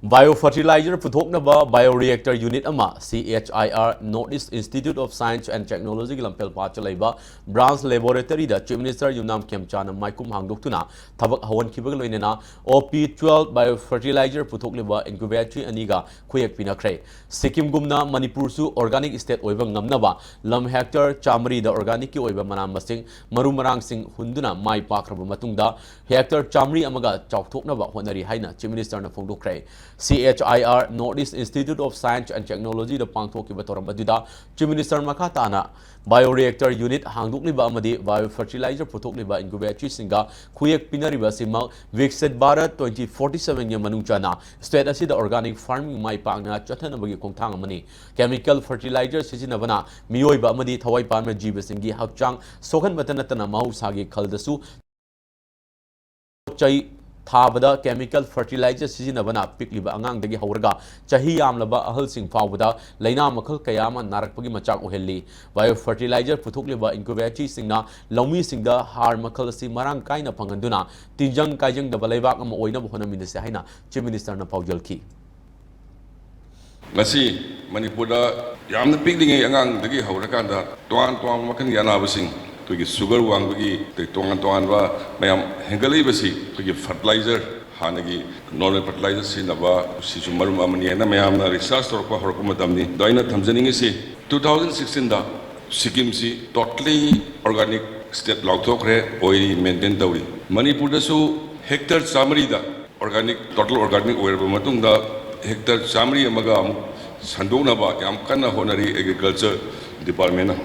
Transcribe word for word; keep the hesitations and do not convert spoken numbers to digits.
Biofertilizer ꯄꯨꯊꯣꯛꯅꯕ bioreactor unit ꯑꯃ C H I R, North East Institute of Science and Technology ꯒꯤ ꯂꯝꯐꯦꯜ ꯄꯥꯠꯇ ꯂꯩꯕ branch laboratory ꯗ Chief Minister ꯌꯨꯝꯅꯥꯝ ꯈꯦꯝꯆꯥꯟꯅ ꯃꯥꯏꯀꯨꯝ ꯍꯥꯡꯗꯣꯛꯇꯨꯅ ꯊꯕꯛ ꯍꯧꯍꯟꯈꯤꯕꯒ ꯂꯣꯏꯅꯅ O P twelve biofertilizer ꯄꯨꯊꯣꯛꯂꯤꯕ incubator ꯑꯅꯤꯒ ꯈꯨꯌꯦꯛ ꯄꯤꯅꯈ꯭ꯔꯦ꯫ ꯁꯤꯛꯀꯤꯝꯒꯨꯝꯅ ꯃꯅꯤꯄꯨꯔꯁꯨ organic state ꯑꯣꯏꯕ ꯉꯝꯅꯕ ꯂꯝ hectare ꯆꯥꯃꯔꯤꯗ organic ꯀꯤ ꯑꯣꯏꯕ ꯃꯅꯥ ꯃꯁꯤꯡ, ꯃꯔꯨ ꯃꯔꯥꯡꯁꯤꯡ ꯍꯨꯟꯗꯨꯅ ꯃꯥꯏ ꯄꯥꯛꯈ꯭ꯔꯕ ꯃꯇꯨꯡꯗ, hectare ꯆꯥꯃꯔꯤ ꯑꯃꯒ ꯆꯥꯎꯊꯣꯛꯅꯕ ꯍꯣꯠꯅꯔꯤ ꯍꯥꯏꯅ Chief Minister ꯅ ꯐꯣꯡꯗꯣꯛꯈ꯭ꯔꯦ꯫ C H I R, North East Institute of Science and Technology ꯗ ꯄꯥꯡꯊꯣꯛꯈꯤꯕ ꯊꯧꯔꯝ ꯑꯗꯨꯗ Chief Minister ꯃꯈꯥ ꯇꯥꯅ bioreactor unit ꯍꯥꯡꯗꯣꯛꯂꯤꯕ ꯑꯃꯗꯤ biofertilizer ꯄꯨꯊꯣꯛꯂꯤꯕ incubator ꯁꯤꯡꯒ ꯈꯨꯌꯦꯛ ꯄꯤꯅꯔꯤꯕ ꯑꯁꯤꯃꯛ Viksit Bharat twenty forty seven ꯒꯤ ꯃꯅꯨꯡ ꯆꯟꯅ state ꯑꯁꯤꯗ organic farming ꯃꯥꯏ ꯄꯥꯛꯅ ꯆꯠꯊꯅꯕꯒꯤ ꯈꯣꯡꯊꯥꯡ ꯑꯃꯅꯤ꯫ Chemical fertilizer ꯁꯤꯖꯤꯟꯅꯕꯅ ꯃꯤꯑꯣꯏꯕ ꯑꯃꯗꯤ ꯊꯋꯥꯏ ꯄꯥꯟꯕ ꯖꯤꯕꯁꯤꯡꯒꯤ ꯍꯛꯆꯥꯡ ꯁꯣꯛꯍꯟꯕꯇ ꯅꯠꯇꯅ ꯃꯍꯧꯁꯥꯒꯤ ꯈꯜꯗꯁꯨ ꯄꯣꯠ ꯆꯩ ꯊꯥꯕꯗ chemical fertilizer ꯁꯤꯖꯤꯟꯅꯕꯅ ꯄꯤꯛꯂꯤꯕ ꯑꯉꯥꯡꯗꯒꯤ ꯍꯧꯔꯒ ꯆꯍꯤ ꯌꯥꯝꯂꯕ ꯑꯍꯜꯁꯤꯡ ꯐꯥꯎꯕꯗ ꯂꯥꯏꯅꯥ ꯃꯈꯜ ꯀꯌꯥ ꯑꯃ ꯅꯥꯔꯛꯄꯒꯤ ꯃꯆꯥꯛ ꯑꯣꯏꯍꯜꯂꯤ꯫ Biofertilizer ꯄꯨꯊꯣꯛꯂꯤꯕ incubator ꯁꯤꯡꯅ ꯂꯧꯃꯤꯁꯤꯡꯗ ꯍꯥꯔ ꯃꯈꯜ ꯑꯁꯤ ꯃꯔꯥꯡ ꯀꯥꯏꯅ ꯐꯪꯍꯟꯗꯨꯅ ꯇꯤꯟꯖꯪ ꯀꯥꯏꯖꯪꯗꯕ ꯂꯩꯕꯥꯛ ꯑꯃ ꯑꯣꯏꯅꯕ ꯍꯣꯠꯅꯃꯤꯟꯅꯁꯤ ꯍꯥꯏꯅ Chief Minister ꯅ ꯄꯥꯎꯖꯦꯜꯈꯤ꯫ ꯉꯁꯤ ꯃꯅꯤꯄꯨꯔꯗ ꯌꯥꯝꯅ ꯄꯤꯛꯂꯤꯉꯩ ꯑꯉꯥꯡꯗꯒꯤ ꯍꯧꯔꯀꯥꯟꯗ ꯇꯣꯉꯥꯟ ꯇꯣꯉꯥꯟꯕ ꯃꯈꯜꯒꯤ ꯑꯅꯥꯕꯁꯤꯡ, ꯑꯩꯈꯣꯏꯒꯤ sugar ꯋꯥꯡꯕꯒꯤ, ꯑꯗꯩ ꯇꯣꯉꯥꯟ ꯇꯣꯉꯥꯟꯕ ꯃꯌꯥꯝ ꯍꯦꯟꯒꯠꯂꯛꯏꯕꯁꯤ ꯑꯩꯈꯣꯏꯒꯤ fertilizer, ꯍꯥꯟꯅꯒꯤ normal fertilizer ꯁꯤꯖꯤꯟꯅꯕ ꯁꯤꯁꯨ ꯃꯔꯝ ꯑꯃꯅꯤ ꯍꯥꯏꯅ ꯃꯌꯥꯝꯅ research ꯇꯧꯔꯛꯄ ꯍꯧꯔꯛꯄ ꯃꯇꯝꯅꯤ꯫ ꯑꯗꯣ ꯑꯩꯅ ꯊꯝꯖꯅꯤꯡꯉꯤꯁꯤ, two thousand sixteen ꯗ ꯁꯤꯛꯀꯤꯝꯁꯤ totally organic state ꯂꯥꯎꯊꯣꯛꯈ꯭ꯔꯦ, ꯑꯣꯏꯔꯤ, maintain ꯇꯧꯔꯤ꯫ ꯃꯅꯤꯄꯨꯔꯗꯁꯨ hectare ꯆꯥꯃꯔꯤꯗ organic, total organic ꯑꯣꯏꯔꯕ ꯃꯇꯨꯡꯗ hectare ꯆꯥꯃꯔꯤ ꯑꯃꯒ ꯑꯃꯨꯛ ꯁꯟꯗꯣꯛꯅꯕ ꯌꯥꯝ ꯀꯟꯅ ꯍꯣꯠꯅꯔꯤ agriculture department ꯅ꯫